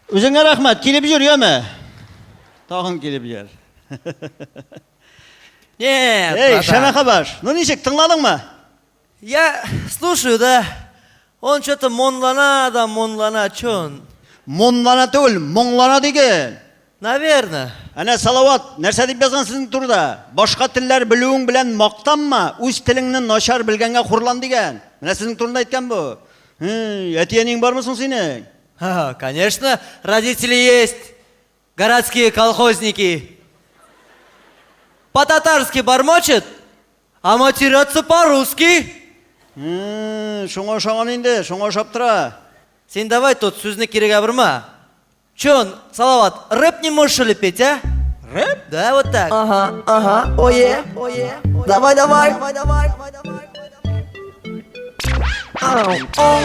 Үзеңә рәхмәт, килеп йөр, яме. Тагын килеп йөр. Нет, Эй, братан. Шәмәхә баш, ну ничек, тыңладыңмы? Я слушаю, да. Он что-то монлана да монлана, че он? Монлана түгел, моңлана диген. Наверное. Әнә Салават, нәрсә дип язган сезнең турыда? Башка телләр белүең белән мактанма, үз телеңне начар белгәнгә хурлан дигән. Менә сезнең турында әйткән бу. Әти-әниең бармы соң синең? Ха, конечно, родители есть. Городские колхозники. По-татарски бормочет, а матерятся по-русски. Шуңа ошаган инде, шуңа ошап тора. Син давай тут сүзне кирегә борма. Че он, Салават, рэп не можешь ли петь, а? Рэп? Да, вот так. Ага, ага, ое, ое. Давай, давай. Ау, ау.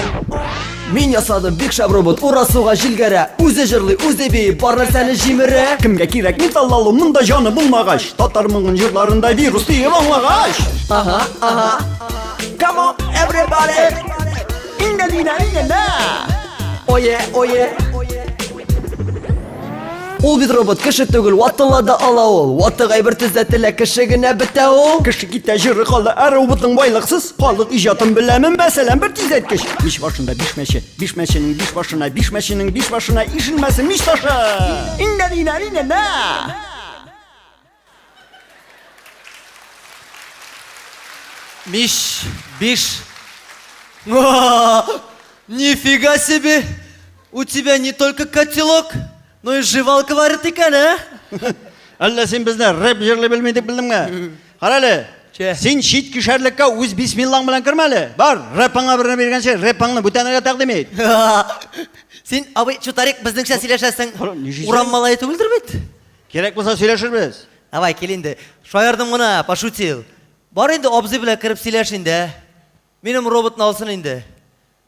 Мин ясадым бик шәп робот, ура суга җилгәрә, үзе җырлый, үзе бии, бар нәрсәне җимерә. Кемгә кирәк металл алу, монда җаны булмагач, татар моңын җырларында вирус диеп аңлагач. Ага, ага. Come on, everybody. Инде динә, инде дә. Ое, ое. Ул бит робот, кеше түгел, ватыла да ала ул. Ватык әйбер төзәтелә, кеше генә бетә ул. Кеше китә, җыры кала, ә роботның байлыксыз. Халык иҗатын беләмен, мәсәлән, бер тизәйткеч. Мич башында биш мәче, биш мәченең биш башына, биш мәченең биш башына ишелмәсен мич ташы. Инде динә, инде дә. Миш, биш. Нифига себе! У тебя не только котелок, но и жевалка варит икән, ә? Әллә син безне рэп җырлый белми дип белдеңме? Кара әле. Че? Син чит кишәрлеккә үз бисмиллаң белән кермә әле. Бар, рэпыңа берне биргәнче, рэпыңны бүтәнергә тәкъдим ит. Син, абый, чутарик, безнеңчә сөйләшәсең. Кара, ничек Урам малае түгелдер бит? Кирәк булса сөйләшербез. Давай, кил инде. Шаярдым гына, пошутил. Бар инде абзый белән кереп сөйләш инде, ә. Минем роботны алсын инде.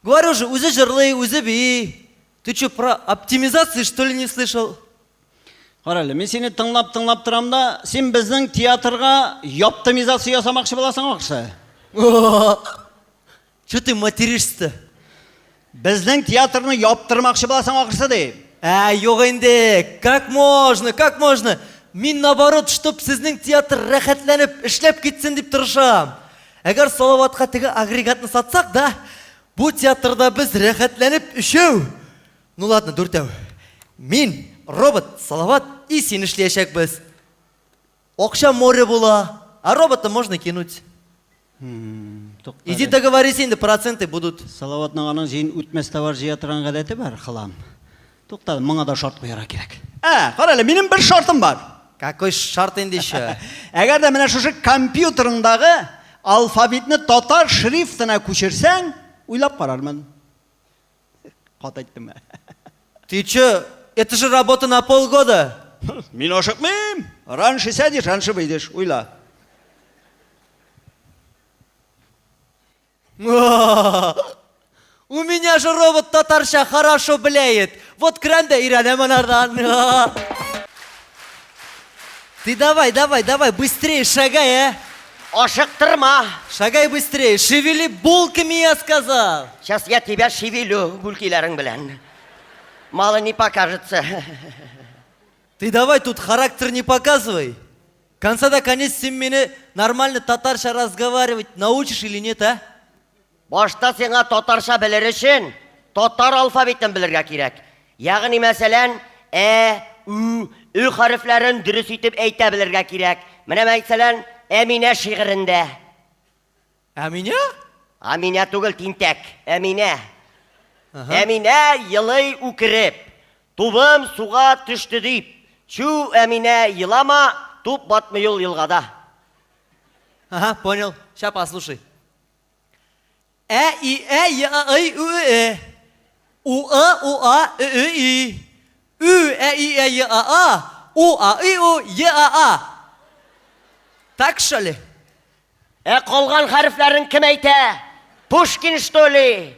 Говорю же, үзе җырлый, үзе бии. Ты че, про оптимизацию что ли не слышал? Кара әле, мин сине тыңлап-тыңлап торам да, син безнең театрга яптымизация ясамакчы буласың ахрысы. Че ты материшься-то? Безнең театрны яптырмакчы буласың ахрысы ди. Ә, юк инде, как можно, как можно? Мин наоборот, чтоб сезнең театр рәхәтләнеп эшләп китсен дип тырышам. Әгәр Салаватка теге агрегатны сатсак, да, бу театрда без рәхәтләнеп өчәү, ну ладно, дүртәү. Мин, робот, Салават и син эшләячәкбез. Акча море була, а робота можно кинуть. Иди договорись инде, проценты будут. Салаватның аның җыен үтмәс товар җыя торган гадәте бар, хлам. Тукта, моңа да шарт куярга кирәк. Ә, кара әле, минем бер шартым бар. Какой шарт инде еще? Әгәр дә менә шушы компьютерыңдагы алфавитны татар шрифтына күчерсәң, уйлап карармын. Кат әйттем. Ты че? Это же работа на полгода. Мин ашыкмыйм. Раньше сядешь, раньше выйдешь. Уйла. У меня же робот татарча хорошо бляет. Вот керәм дә өйрәнәм анардан. Ты давай, давай, давай, быстрее шагай, а. Ашыктырма. Шагай быстрее, шевели булками, я сказал. Сейчас я тебя шевелю булкиләрең белән. Мало не покажется. Ты давай тут характер не показывай. Конца до конец син мине нормально татарча разговаривать научишь или нет, а? Башта сиңа татарча белер өчен татар алфавитын белергә кирәк. Ягъни мәсәлән, ә, ү, ө хәрефләрен дөрес итеп әйтә белергә кирәк. Менә мәсәлән, Әминә шигырендә. Әминә? Әминә түгел, тинтәк. Әминә. Әминә елый үкереп. Тубым суга төште дип. Чү, Әминә, елама, туп батмый ул елгада. Ага, понял. Ща послушай. Ә, и, ә, е, а, ый, ү, э. У, ы, у, а, ө, ө, и. Ү, ә, и, ә, е, а, а. У, а, и, у, е, а, а. Так что ли? Ә калган хәрефләрен кем әйтә? Пушкин, что ли?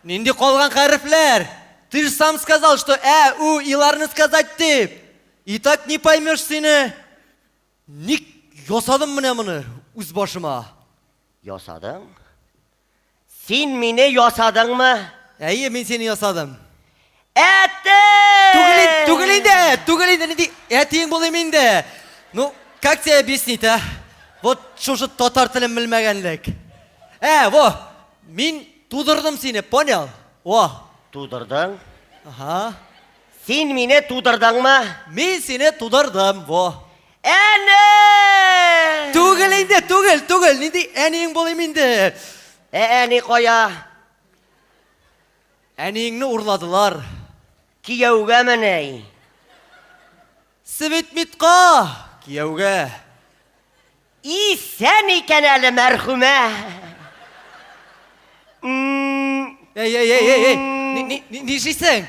Нинди калган хәрефләр? Ты же сам сказал, что ә, ү, иларны сказать дип. И так не поймешь сине. Ник ясадым менә моны үз башыма? Ясадың? Син мине ясадыңмы? Әйе, мин сине ясадым. Әти! Түгел, түгел инде, түгел инде, нинди әтиең булыйм инде. Ну, как тебе объяснить, а? Вот шушы татар телен белмәгәнлек. Ә, во, мин тудырдым сине, понял? Во. Тудырдың? Ага. Син мине тудырдыңмы? Мин сине тудырдым, во. Әни! Түгел инде, түгел, түгел, нинди әниең булыйм инде. Ә, әни кая? Әниеңне урладылар. Кияүгәмени? Светмитка! Кияүгә. Исән икән әле мәрхүмә. Эй, эй, эй, эй, эй. Ни, ни, ни, нишлисең?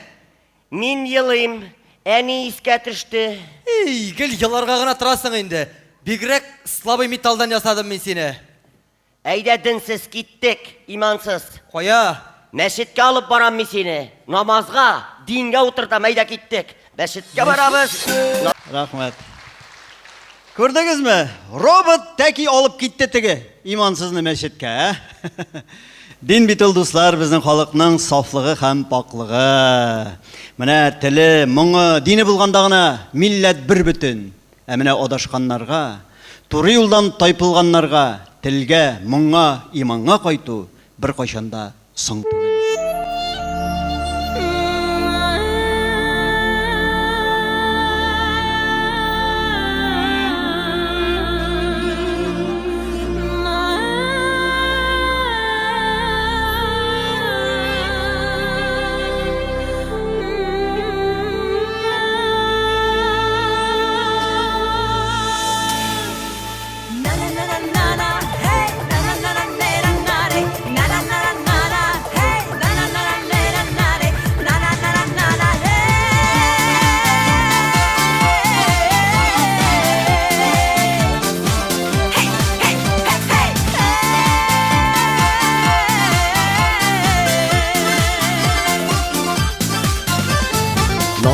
Мин елыйм. Әни искә төште. Эй, гел еларга гына торасың инде. Бигрәк слабый металлдан ясадым мин сине. Әйдә, денсез, киттек, имансыз. Кая? Мәчеткә алып барам мин сине. Намазга, дингә утыртам, әйдә киттек. Мәчеткә барабыз. Рәхмәт. Күрдегезме? Робот тәки алып китте теге имансызны мәчеткә, ә? Дин бит ул, дуслар, безнең халыкның сафлыгы һәм пакълыгы. Менә теле, моңы, дине булганда гына милләт бер бөтен. Ә менә адашканнарга, туры юлдан тайпылганнарга телгә, моңа, иманга кайту беркайчан да соң түгел.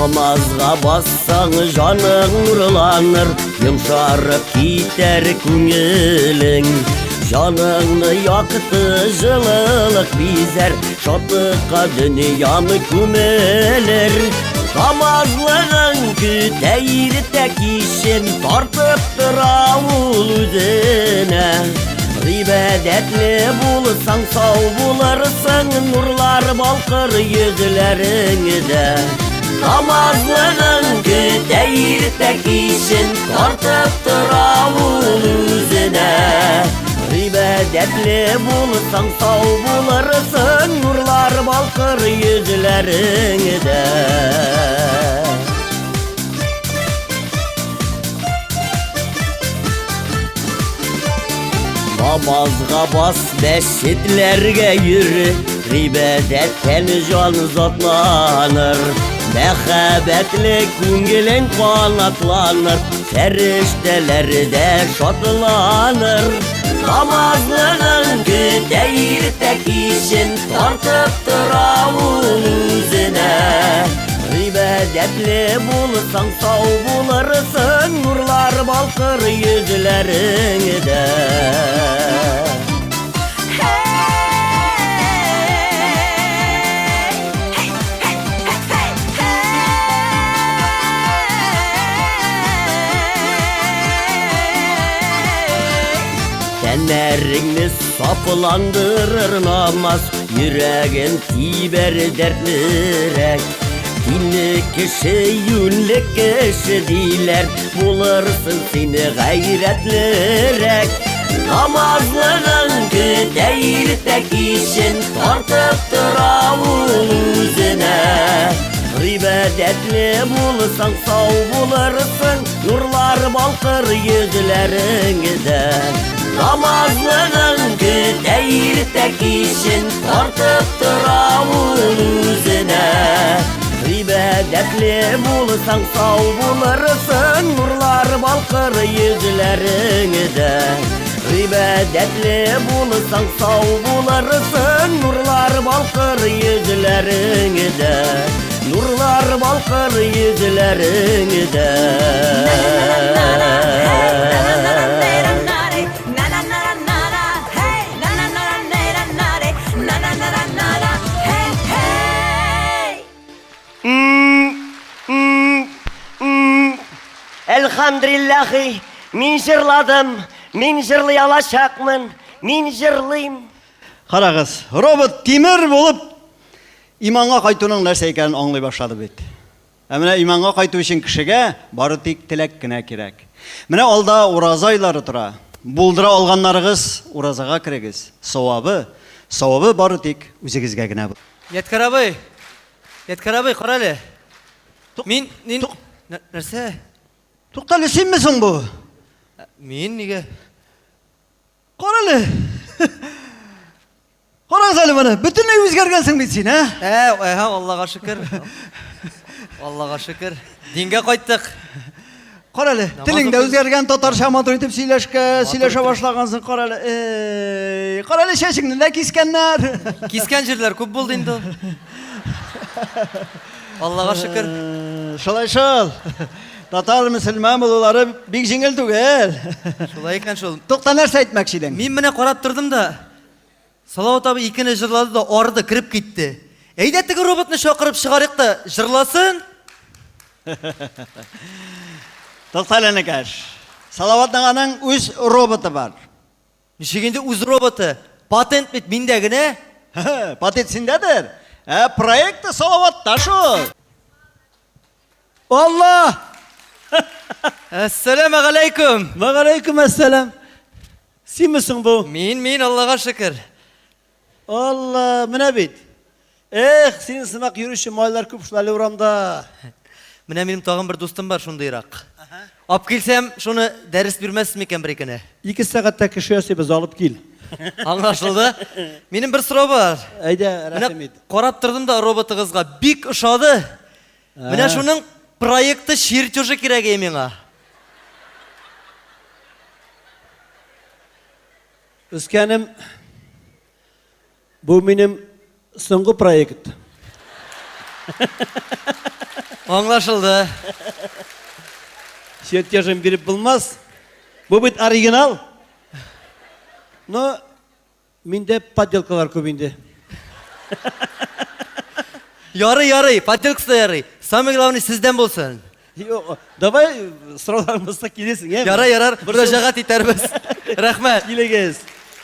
Намазга бассаң, җаның нурланыр, йомшарып китәр күңелең. Җаныңны якты җылылык бизәр, шатлыкка дөньяны күмелер. Намазлыгың көтә иртә кичен, тартып тора ул үзенә. Гыйбадәтле булсаң, сау булырсың, нурлар балкыр йөзләреңдә. Намазлыгың көтә иртә кичен, тартып тора ул үзенә. Гыйбадәтле булсаң, сау булырсың, нурлар балкыр йөзләреңдә. Намазга бас, мәчетләргә йөре, гыйбадәттән җан затланыр. Мәхәббәтле күңелең канатланыр, фәрештәләр дә шатланыр. Намазлыгың көтә иртә кичен, тартып тора ул үзенә. Гыйбадәтле булсаң, сау булырсың, нурлар балкыр йөзләреңдә. Тәннәреңне сафландырыр намаз, йөрәген тибәр дәртлерәк. Динле кеше, юньле кеше диләр, булырсың син гайрәтлерәк. Намазлыгың көтә иртә кичен, тартып тора ул үзенә. Гыйбадәтле булсаң, сау булырсың, нурлар балкыр йөзләреңдә. Намазлыгың көтә иртә кичен, тартып тора ул үзенә. Гыйбадәтле булсаң, сау булырсың, нурлар балкыр йөзләреңдә. Гыйбадәтле булсаң, сау булырсың, нурлар балкыр йөзләреңдә. Нурлар балкыр йөзләреңдә. Әлхәмдрилләхи, мин җырладым, мин җырлый алачакмын, мин җырлыйм. Карагыз, робот тимер булып иманга кайтуның нәрсә икәнен аңлый башлады бит. Ә менә иманга кайту өчен кешегә бары тик теләк кенә кирәк. Менә алда ураза айлары тора. Булдыра алганнарыгыз уразага керегез. Савабы, савабы бары тик үзегезгә генә булыр. Ядкәр абый! Ядкәр абый, кара әле. Мин, мин... Нәрсә? Туктале, синме соң бу? Мин нигә? Кара әле. Карагыз әле моны, бөтенләй үзгәргәнсең бит син, ә? Ә, әһә, Аллага шөкер. Аллага шөкер. Дингә кайттык. Кара әле, телең дә үзгәргән, татарча матур итеп сөйләшкә, сөйләшә башлагансың, кара әле. Эй, кара әле чәчеңне дә кискәннәр. Кискән җирләр күп булды инде. Аллага шөкер. Э, шулай шул. Татар мөселман булулары бик җиңел түгел. Шулай икән шул. Тукта, нәрсә әйтмәкче идең? Мин менә карап тордым да, Салават абый икене җырлады да арды, кереп китте. Әйдә теге роботны чакырып чыгарыйк та җырласын. Туктале, энекәш. Салаватның аның үз роботы бар. Ничек инде үз роботы? Патент бит миндә генә. Патент синдәдер. Ә проекты Салаватта шул. Алла! Әссәламегаләйкүм. Вәгаләйкүм әссәлам. Синме соң бу? Мин, мин, Аллага шөкер. Алла, менә бит. Эх, синең сымак йөрүче малайлар күп шул әле урамда. Менә минем тагын бер дустым бар шундыйрак. Ап килсәм, шуны дәрес бирмәссез микән бер икене? Ике сәгатьтә кеше ясыйбыз, алып кил. Аңлашылды. Минем бер сорау бар. Әйдә, рәхим ит. Карап тордым да роботыгызга бик ошады. Менә шуның проекты чертежы кирәк иде миңа. Үскәнем, бу минем соңгы проект. Аңлашылды. Чертежын биреп булмас. Бу бит оригинал. Но Миндә подделкалар күп инде. Ярый, ярый, подделкасы да ярый. Самое главное, сездән булсын. Юк, давай сорауларың булса килерсең, яме? Ярар, ярар, мөрәҗәгать итәрбез. Рәхмәт. Килегез.